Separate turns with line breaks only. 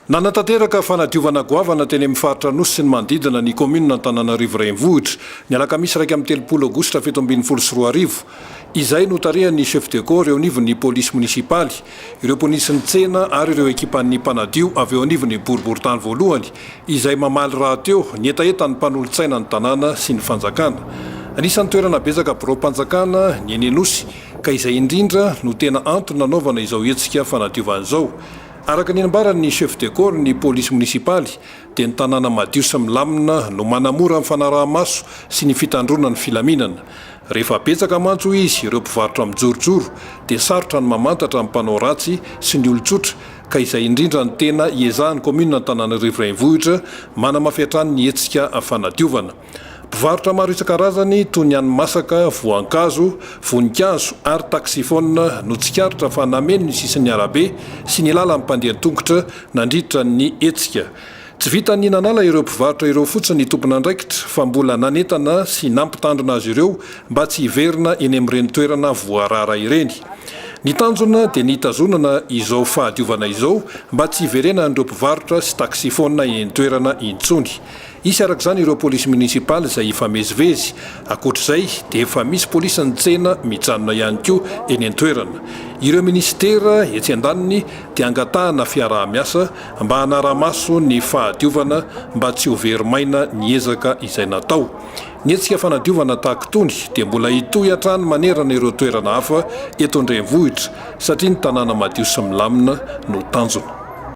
Nanatanteraka fanadiovana goavana teny amin'ny faritra Anosy sy ny manodidina ny kaominina Antananarivo Renivohitra, ny alakamisy 31 aogositra 2017, izay notarihan'ny chef de corps eo anivon'ny polisy monisipaly, ireo polisin'ny tsena ary ireo ekipan'ny mpanadio avy eo anivon'ny boriborintany voalohany, izay mamaly rahateo ny hetahetan'ny mpanolotsaina ny tanàna sy ny fanjakana. Anisan'ny toerana betsaka biraom-panjakana ny eny Anosy, ka izay indrindra no tena antony nanaovana izao hetsika fanadiovana izao. Araka ny nambaran'ny chef de corps ny polisy monisipaly dia ny tanàna madio sy milamina no manamora ny fanaraha-maso sy ny fitandroana ny filaminana. Rehefa betsaka mantsy hoy izy ireo mpivarotra mijorojoro dia sarotra ny mamantatra ny mpanao ratsy sy ny olon-tsotra ka izay indrindra no tena iezahan'ny kaominina Antananarivo Renivohitra manamafy hatrany ny hetsika fanadiovana. Mpivarotra maro isan-karazany toy ny hani-masaka, voankazo, voninkazo ary taxiphone no tsikaritra fa nameno ny sisin'ny arabe sy ny lalan'ny mpandeha an-tongotra nandritra ny hetsika. Tsy vitan'ny nanala ireo mpivarotra ireo fotsiny ny tompon'andraikitra fa mbola nanentana sy nampitandrina azy ireo mba tsy hiverina eny amin'ireny toerana voarara ireny. Ny tanjona dia ny hitazonana izao fahadiovana izao mba tsy hiverenan'ireo mpivarotra sy taxiphone eny an-toerana intsony. Hisy araka izany ireo polisy monisipaly izay hifamezivezy. Ankoatra izay dia efa misy polisin'ny tsena mijanona ihany koa eny an-toerana. Ireo minisitera etsy andaniny dia angatahana fiaraha-miasa mba hanara-maso ny fahadiovana mba tsy ho very maina ny ezaka izay natao. Ny hetsika fanadiovana tahaka itony dia mbola hitohy hatrany manerana ireo toerana hafa eto an-drenivohitra satria ny tanàna madio sy milamina no tanjona.